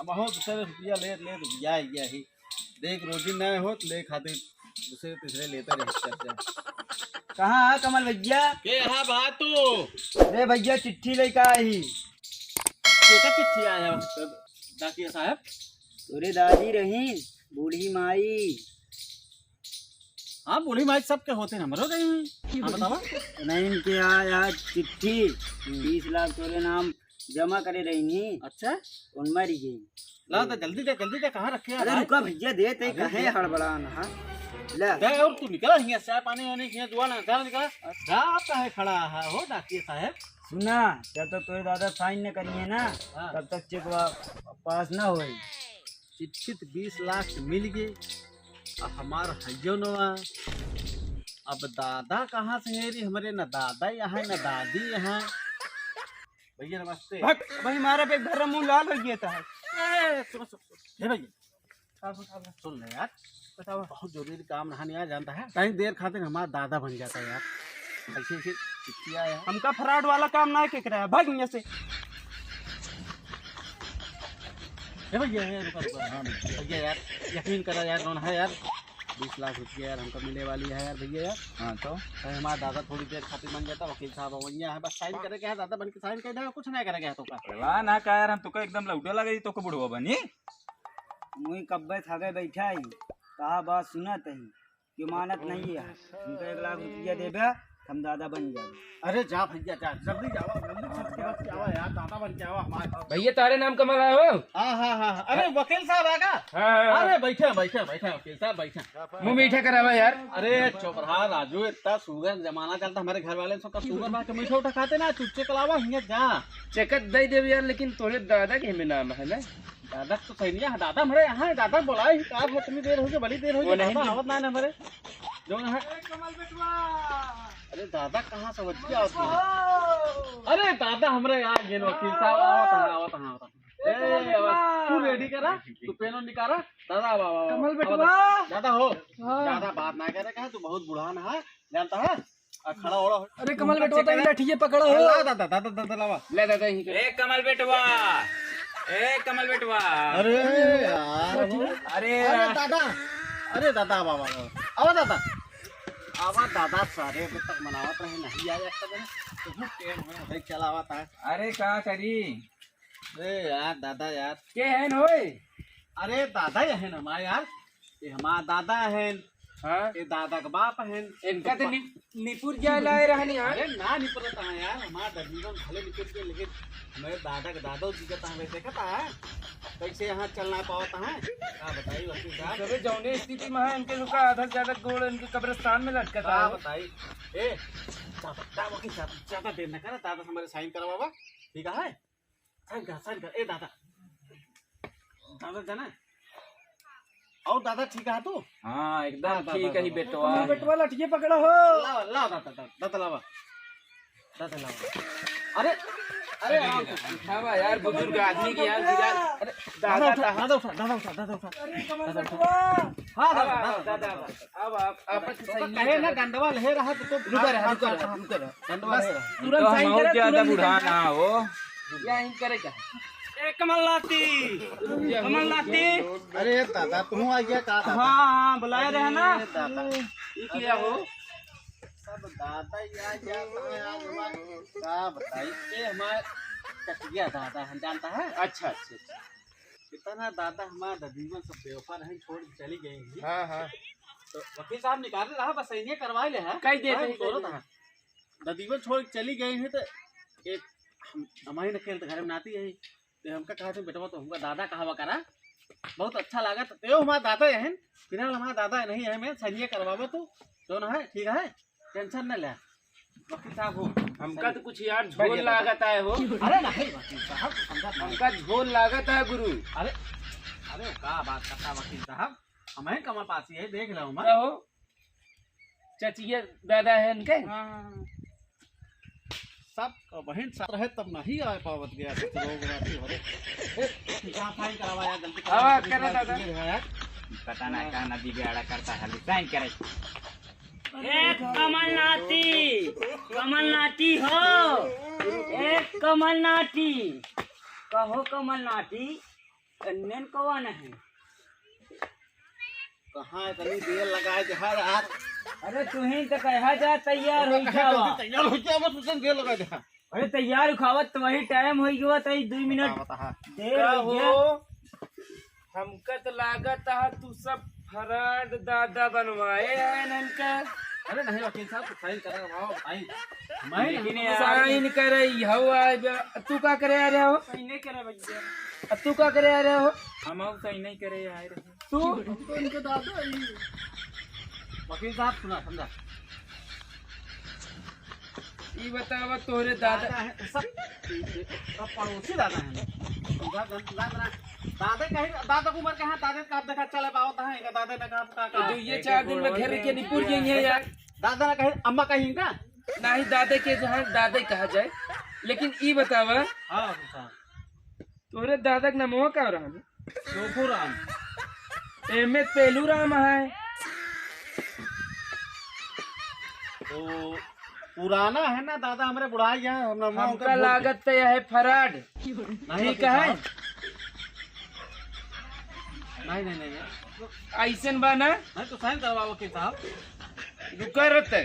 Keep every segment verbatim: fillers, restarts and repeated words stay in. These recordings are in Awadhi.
बहुत सारे रुपया ले, ले रुपया, ये ही। देख, रोजी ना हो, तो ले खातिर दूसरे तीसरे लेते रहे चर्चा। कहाँ है कमल भैया? के हा बा तू? अरे भैया, चिट्ठी लेके आई। केका चिट्ठी आया है, डाकिया साहब? तोरे दादी रही, बूढ़ी माई। हाँ, बूढ़ी माई सबके होते हैं, हमरो रही हुई। हाँ, बतावा। नहीं, इनके यहाँ, यहाँ चिट्ठी, हम्म। बीस लाख तोरे नाम जमा करे रही नी। अच्छा। उन मर गई। ला, तो जल्दी दे, जल्दी दे, कहाँ रखे हैं अरे भाई? रुका भैया, दे, ते अरे कहे दे। हड़बड़ान, हाँ? ले। दे, और तू निकल हियाँ से, पानी वानी हियाँ दुआ ना, चल निकल। जा, आप काहे खड़ा है, हो डाकिया साहब? सुना, जब तक तोरे दादा साइन न करिए ना, हाँ। तब तक चेक वा-, पास ना होई। चिट्ठी तो बीस लाख मिल गई, अब हमार हइयो नवा। अब दादा कहाँ से है रे हमरे? न दादा यहाँ, न दादी यहाँ। भैया नमस्ते। भक, भाई मारा पे घर मुंह लाल हो गया था। ए, सुनो, सुनो, सुनो। हे भैया, का बतावा? सुन ले यार, बतावा। बहुत जरूरी काम रहा नहीं यार, जानता है? कहीं देर खातिर हमारा दादा बन जाता है यार। ऐसे ऐसे चिट्ठी आया है। हमका फ्रॉड वाला काम ना के करा, भाग यहाँ से। हे भैया, हे रुका, रुका। हाँ भैया। भैया यार, यकीन करा यार, कौन है यार? बीस लाख रुपया यार हमका मिले वाली है यार भैया यार। हाँ तो? अरे हमारा दादा थोड़ी देर खातिर बन जाता, वकील साहब बन गया है, बस साइन करे के है, दादा बन के साइन कर देगा, कुछ नहीं करे के है तो का। वाह ना का यार, हम तो का एकदम लौटा लगे तो का बुढ़वा बनी। मुई कब्बे थके बैठा ही, कहा बात सुनत ही, कि मानत नहीं है। हमका एक लाख रुपया देबे, हम दादा बन जाबे। अरे जा भैया जा, जल्दी जावा, जल्दी हाँ, छत के जा, बस जावा यार, दादा बन के आवा हमारे। भैया तारे नाम कमल है हो? हाँ, हाँ, हाँ, हाँ। अरे वकील साहब आ गया? हाँ, हाँ, हाँ। अरे बैठे, बैठे, बैठे वकील साहब, बैठे। मुंह मीठा करावा यार। अरे चुप रहा राजू, इतना सुगर जमाना चलता, हमारे घर वाले सबका सुगर बा के मीठा उठा खाते ना, चुपचे कलावा हियाँ जा। चेकत दे देबे यार, लेकिन तोरे दादा के में नाम है ना। दादा तो सही नहीं है, दादा हमारे यहाँ है, दादा बोला ही का है, इतनी देर हो गई, बड़ी देर हो वो गई, नहीं दादा मिल- आवत ना है हमारे। जो ना है। ए, कमल बेटवा। अरे दादा कहाँ से बच गया? अरे दादा हमारे यहाँ गेन वकील साहब, आवत है, आवत है, आवत है। ए, कमल ए, बेटवा। आवा, तू रेडी करा, तू पेन निकाला, दादा, आवा, आवा, आवा, कमल आवा, बेटवा। दादा, दादा हो, हाँ। ज्यादा बात ना करे, कहा तू बहुत बुढ़ान है, जानता है? आ, खड़ा हो रहा हो। अरे कमल बेटवा, तो लठिए पकड़ा हो। ला दादा, दादा, दादा, लावा। ले दादा, यहीं के। ए कमल बेटवा, ए कमल बेटवा। अरे यार। अरे अरे यार। दादा, अरे दादा, आवा, आवा, आवा। आवा दादा, सारे अभी तक मनावत रहे, नहीं आया तक। तुम टेम में भाई चलावा था। अरे का करी? अरे यार, दादा यार। के हैं होए? अरे दादा, ये है ना हमारे यार। ये हमारा दादा है। हाँ? ये दादा का बाप है। इनका तो नि-, निपुर जाए लाए रहनी यार। अरे ना निपुरता है यार, हमारा ददीवन भले निपुर के, लेकिन मेरे दादा का दादा जी का तो हमें देखता है। कैसे यहाँ चल ना पावता है? का बताई वकील साहब? अरे जौने स्थिति में है, इनके लोग का आधा से ज्यादा गोड़ इनके कब्रिस्तान में लटकता है। बताई? ए, ज्यादा, ज्यादा वकील साहब, ज्यादा देर न करा, दादा हमारे साइन करवावा, ठीक है? साइन कर, साइन कर, ए दादा। दादा जाना? और दादा ठीक है तू? हाँ, एकदम हाँ, दादा, ठीक है, दादा। बेटवा। कमल बेटवा, लठिए पकड़ा हो। लावा, लावा, दादा, दादा, दादा, लावा। दादा, लावा। अरे, अरे, आओ तो। उठावा यार, बुजुर्ग आदमी की यार, यार। अरे, दादा, दादा उठा, दादा। दादा उठा, दादा उठा, दादा उठा। अरे, कमल बेटवा। हाँ, दादा, अब, दादा, अब, दादा, दादा। अब आप, आप तो सही कहे ना, नहीं डंडवा ले रहा तो, तो रुका रहा, रुका रहा, रुका रहा। डंडवा बस, ले रहा। तुरंत तो साइन हम करे, ज्यादा तुरंत बुढ़ा निकल ना हो। या इन करे का? ए, कमलनाथी, कमलनाथी। अरे दादा, तू आ गया का दादा? हाँ, हाँ, बुलाए रहे ना। अरे दादा। ये क्या हो? सब दादा ही आ गया, तो यार, हमारे का बताई, ये हमारे कटिया दादा है, जानता है? अच्छा, अच्छा, अच्छा। इतना दादा हमारा ददीवन सब बेवफा रहे, छोड़ के चली गई थी। हाँ, हाँ। तो वकील साहब निकाल रहा, बस सही करवा ले है। कई देते हाँ, हैं, कई देते हैं। ददीवन छोड़ के चली गई है तो एक हम, हमारी न खेल तो घर में नाती है। तो हमका कहा थे बेटवा तो हमका दादा कहावा करा। बहुत अच्छा लगा तो यो हमारा दादा है। फिलहाल हमारा दादा नहीं है, मैं सही करवावा तू। दोनों है, ठीक है? टेंशन न ले। वकील साहब हो। हमका तो कुछ यार झोल लागत है हो। अरे नहीं वकील साहब, समझा था। हमका झोल लागत है गुरु। अरे, अरे का बात करता वकील साहब, हम हैं कमल पासी है, देख लो हम। का हो? चचिया दादा है इनके? हाँ। सब बहन साथ रहे तब नहीं आ पावत गया, सब लोग रहते हो रे। ए, वकील साहब साइन करावा यार, जल्दी आवा, करा, करा दादा। ये है यार। पता ना का नदी बेड़ा करता है, साइन करे। ए कमलनाथी, कमलनाथी हो, ए कमलनाथी, कहो कमलनाथी, कन्नन कौन है? कहाँ है? तनी देर लगाए दे, हाँ यार। अरे तुहीं तो कहा जा तैयार हो जावा। तैयार हो जावा, तू देर लगाए दे, हाँ। अरे तैयार उखावत तो वही टाइम हो गया, तई दो मिनट बता, बता, हाँ। देर का हो गया। हो? हमका तो लागत है तू सब फराड दादा बनवाए हैं इनका। अरे नहीं वकील साहब, तो साइन करा रहा हूँ भाई। मैं लेकिन नहीं यार, साइन करे हवा। तू का करे आ रहे हो? साइन नहीं करे भैया। अब तू का करे आ रहे हो? हम अब साइन नहीं करे आ रहे हैं। तू? हम तो इनके दादा ही। वकील साहब सुना, समझा। ई बतावा तोहरे दादा दादा है, सब, सब पड़ोसी दादा हैं। दादा, दादा, दादा कहीं, दादा की उम्र कहाँ? दादा का आप देखा चले पावत है, इनका दादा ने कहा, का, का? तो ये चार दिन में घर के निपुर गई है यार। दादा ना कहीं, अम्मा कहीं का? नहीं, दादा के जहाँ दादा कहा जाए, लेकिन ई बतावा, हाँ, हाँ। तोहरे दादा के नमवा का रहा? चोखू राम। एमे तेलू राम है। तो पुराना है ना दादा, हमरे बुढ़ाई है, हम नमवा हमका उनका बोल लागत तो यह है फराड। नहीं ठीक वकील है? साहब। नहीं, नहीं, नहीं, नहीं। ऐसन बा ना? नहीं तो साइन करवा वकील साहब। रुका रहते।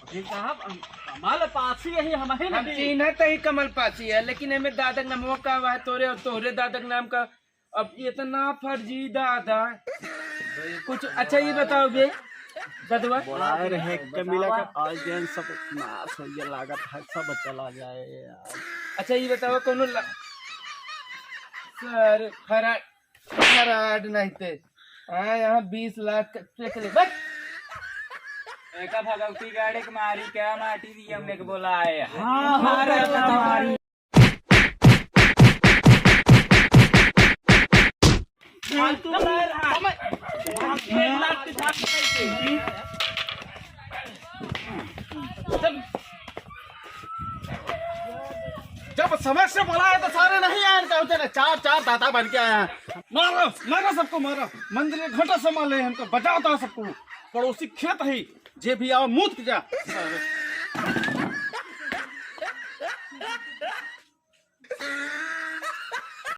वकील साहब, हम, कमल पासी यही हम ही हम नहीं। चिन्हत ही कमल पासी है, लेकिन एमे दादा के नमवा का हुआ है तोरे और तोहरे दादा के नाम का। अब इतना फर्जी दादा। कुछ अच्छा ये बताओ बे, ददवा। बोलाए रहे कमीला का, आज दिन सब नाश हो गया, लागत है सब चला जाए यार। अच्छा ये बताओ, कोनो ला-, सर, फरा-, फराड नहीं थे। हाँ, यहाँ बीस लाख का चेक ले, बस। एका भगवती गाड़ी के मारी क्या माटी दी हमने के बोला है। हाँ, हाँ, हाँ, हाँ, हाँ। जब समय से बोला है तो सारे नहीं आए, इनका उधर चार, चार दादा बन के आए हैं। मारो, मारो सबको मारो, मंदिर के घंटा से मार ले, हमको बचाओ तो सबको। पड़ोसी खेत है, जे भी आओ मूत के जा।